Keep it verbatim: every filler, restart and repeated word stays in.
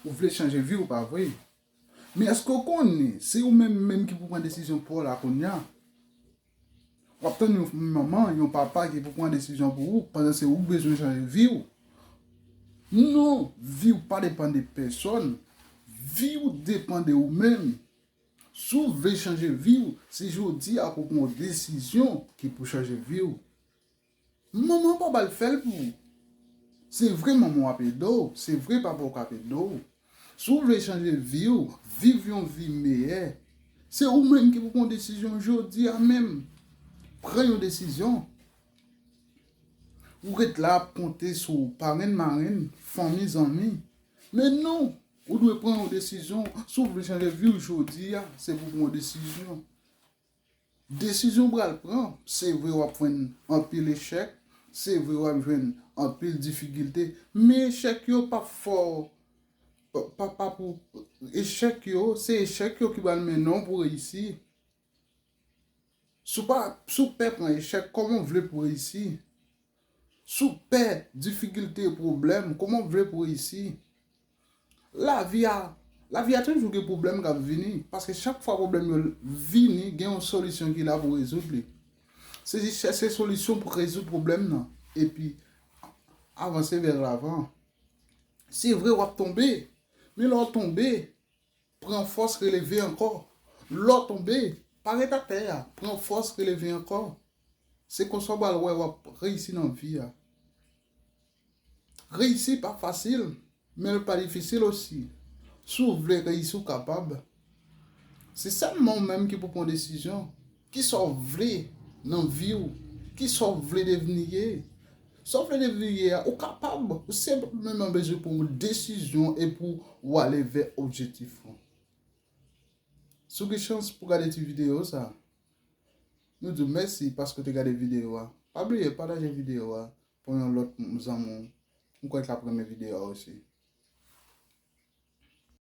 Ou vle chanje vi w, pa vre? Men èske w konnen se ou menm menm ki pou pran desizyon pa w la kounye a? W ap tann yon manman, yon papa ki pou pran desizyon pou ou, pandan se ou k bezwen chanje vi w. Non, vi w pa depann de pèsòn. Vi w depann de ou menm. Si w vle chanje vi w, se jodi a pou w pran yon desizyon ki pou chanje vi w. Manman w pa pral fè l pou ou. Se vre manman w ap ede w, se vre papa w k ap ede w. Si w vle chanje vi w, viv yon vi meyè, se ou menm ki pou pran desizyon jodi a menm. Pran yon desizyon. Ou ret la ap konte sou parenn, marenn, fanmi, zanmi. Men non, ou dwe pran yon desizyon. Si w vle chanje vi w jodi a, se pou pran yon desizyon. Desizyon w pral pran, se vre w ap jwenn anpil echèk, se vre w ap jwenn anpil difikilte, men echèk yo p ap fè w, p ap, p ap, echèk yo, se echèk yo ki pral mennen w pou reyisi. Si w pa, si w pè pran echèk, kòman w vle pou w reyisi? Si w pè difikilte, pwoblèm, kòman w vle pou w reyisi? Lavi a, lavi a toujou gen pwoblèm k ap vini, paske chak fwa pwoblèm yo vini, gen yon solisyon ki la pou rezoud li. Se jis chèche solisyon pou rezoud pwoblèm nan, epi avanse vè lavan. Se vre w ap tonbe, men lè w tonbe, pran fòs, releve ankò. Lè w tonbe, pa ret atè a, pran fòs, releve ankò. Se konsa w pral wè w ap reyisi nan vi a. Reyisi pa fasil, men l pa difisil osi. Si w vle reyisi, w kapab. Se sèlman ou menm ki pou pran desizyon. Kisa w vle nan vi w? Kisa w vle devni ye? Sa w vle devni ye a, ou kapab. Ou senpleman bezwen pran yon desizyon epi w ale vè objektif ou. Si w gen chans pou gade ti videyo sa, nou di w mèsi paske w te gade videyo a. Pa bliye pataje videyo a pou yon lòt zanmi w. M kwè l t ap renmen videyo a osi.